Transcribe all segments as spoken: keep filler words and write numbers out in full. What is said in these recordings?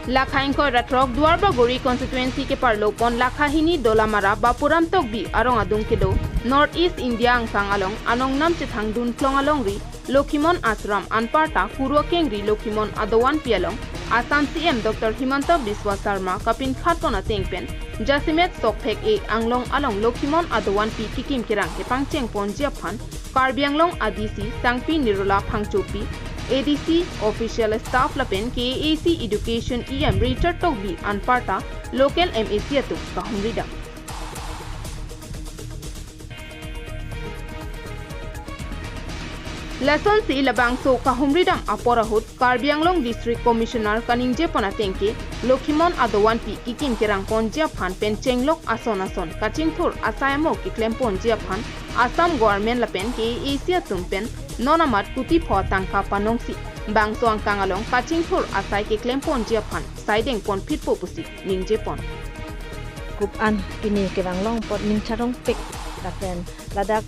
Lakha ingkoi ra throk Duarbagori constituency keparlo pon lakha hini Dolamara Bapuram Tokbi arong adung kedo North East India angsang along anongnam chethangdun klong alongri Lokhimon Ashram anparta Kuru akengri Lokhimon Adovan Pi along Assam C M Doctor Himanta Biswa Sarma kapinkhat pon ateng pen jasemet sokphek-e anglong along Lokhimon Adovan Pi kikim kerang kepangcheng ponji aphan Karbi Anglong A D C Sangpi Nirola Phangchopi, A D C official staff lapen K A A C Education E M Richard Tokbi anparta local M A C atum kahumridam. Lasonsi labangso kahumridam apor ahut Karbi Anglong District Commissioner kaningje pon ateng ke Lokhimon Adovan Pi kikim kerang ponji aphan pen chenglok ason ason kachingthur asai amo keklem ponji aphan Assam Government lapen K A A C atum pen non amat kuti pho tangka panongsi bangso angkang along kachingthur asai keklem ponji aphan saideng pon phitpo pusi ningje pon. Kup an pini kevang long apot ning charongpik lapen ladak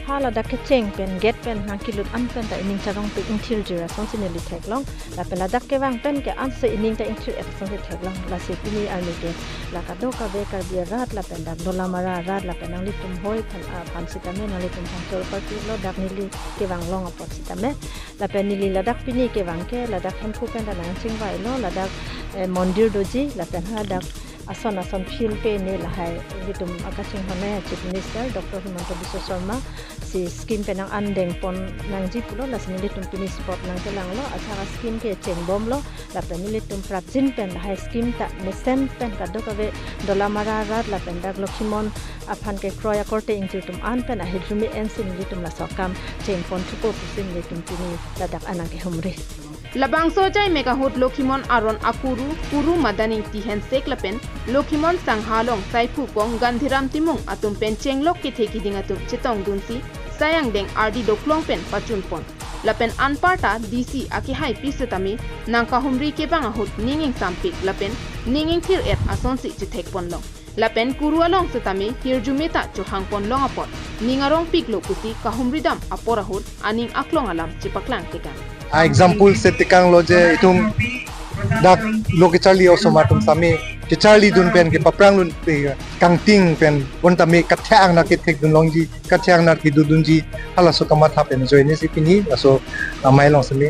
ha ladak kecheng pen gate pen nangkelut an pen ta ining charongpik ingthir jir asonsi neli theklong. Lapen ladak kevang pen ke ansi ining ta ingthir-et asonsi theklong. Lasi pini arni ke la kadokave Karbi arat lapen dak Dolamara arat lapen nanglitum hoi aphan, aphan sitame nanglitum pangchor party lo dak neli kevang long apot sitame. Lapen neli ladak pini kevang ke ladak Hemphu pen ta nangchingvai lo, ladak, eh, mondir doji lapen ha dak ason ason field pe ne lahai ilitum akachinghon a Chief Minister Doctor Himanta Biswa Sarma si scheme pen nang-andeng pon nangji pulo, lasi nelitum pini spot nangkelanglo, achak a scheme ke chengbomlo, lapen nelitum prapjin pen lahai scheme ta mesen pen kadokave Dolamara arat lapen dak Lokhimon aphan kekroi akorte ingti atum an pen ahirjume ensi nelitum laso akam chengpon thupo pusi nelitum pini ladak anang kehumri. Labangso ajai mek ahut Lokhimon aron akuru, Kuru Madan Ingti Hensek lapen Lokhimon Sangha along Saiphu Kong Gandhiram Timung atum pen chenglok kethe kiding atum chetongdunsi sai angdeng ardi doklong pen pachun pon. Lapen anparta D C akehai pi setame nangkahumri kevang ahut ning ingsampik lapen ning ingthir-et asonsi chethek ponlong. Lapen Kuru along setame hirjume ta chohang ponlong apot ning arongpiklo pusi kahumridam apor ahut aning aklong alam chepaklang tekang. A example si tekanglo je itum dak lo kecharli osomar atum sitame kecharlidun pen kepaprang lun pe kangting pen bon tame kathang na kethekdun longji, kathang na kedodunji, halaso kamatha pen ajoine si pini laso amei along sitame,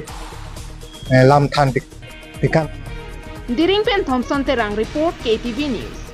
eh, lam than pik-, pikang. Diring pen Thompson Terang report, K T V News.